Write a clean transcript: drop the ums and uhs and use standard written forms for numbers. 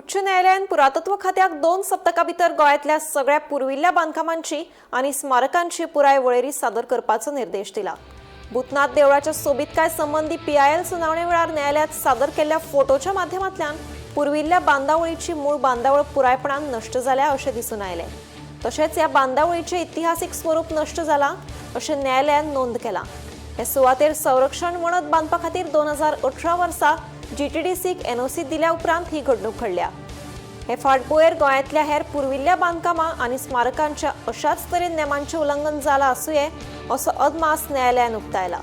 उच्च न्यायालयान पुरातत्व खात्याक 2 सप्तकां भितर गोंयांतल्या सगळ्या पुर्विल्ल्या बांदकामांची आनी स्मारकांची पुराय वळेरी सादर करपाचो निर्देश दिला. भूतनाथ देवळाच्या सोबीतकाय संबंदी पीआयएल सुनावणे वेळार न्यायालयात सादर केल्ल्या फोटोच्या माध्यमांतल्यान पुर्विल्ल्या बांदावळीची मूळ बांदावळ पुरायपणान नश्ट जाल्या अशें दिसून आयलें. तशेंच ह्या बांदावळीचें इतिहासीक स्वरूप नश्ट जालां अशें न्यायालयान नोंद केलां. हे सुवातेर संरक्षण वणत बांदपा खातीर 2018 वर्सा जीटीडीसीक एनओसी दिल्या उपरांत ही घडणूक घडल्या. हे फाटभुंयेर गोंयांतल्या हेर पुर्विल्ल्या बांदकामां आनी स्मारकांच्या अशाच तरेन नेमांचें उल्लंघन जालां आसुये असो अदमास न्यायालयान उक्तायला.